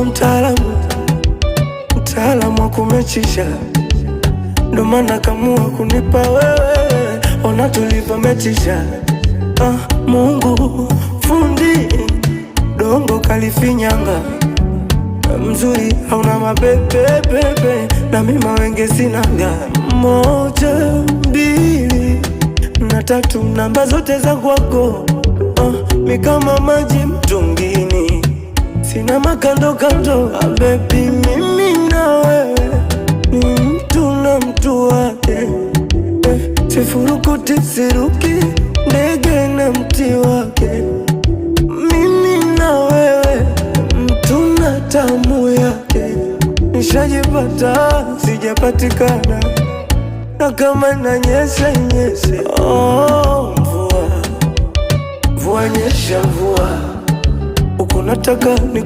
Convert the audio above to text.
Wendo mtaalamu, mtaalamu wa kumechisha, ndo maana kamua kunipa wewe, ona tulivyometisha. Ah, Mungu fundi dongo kalifinyanga, mzuri hauna mapepepepe, na mimi mawenge sinaga. Moja, mbili na tatu, namba zote za kwako. Ah, mi kama maji mtungini, sina makando kando. Ah, baby mimi na wewe ni mtu na mtu wake eh, sifurukuti siruki ndege na mti wake, mimi na wewe mtu na tamu yake, nishajipata sijapatikana, na kama nanyesha inyeshe. Oh, mvua mvua nyesha mvua, huku nataka ni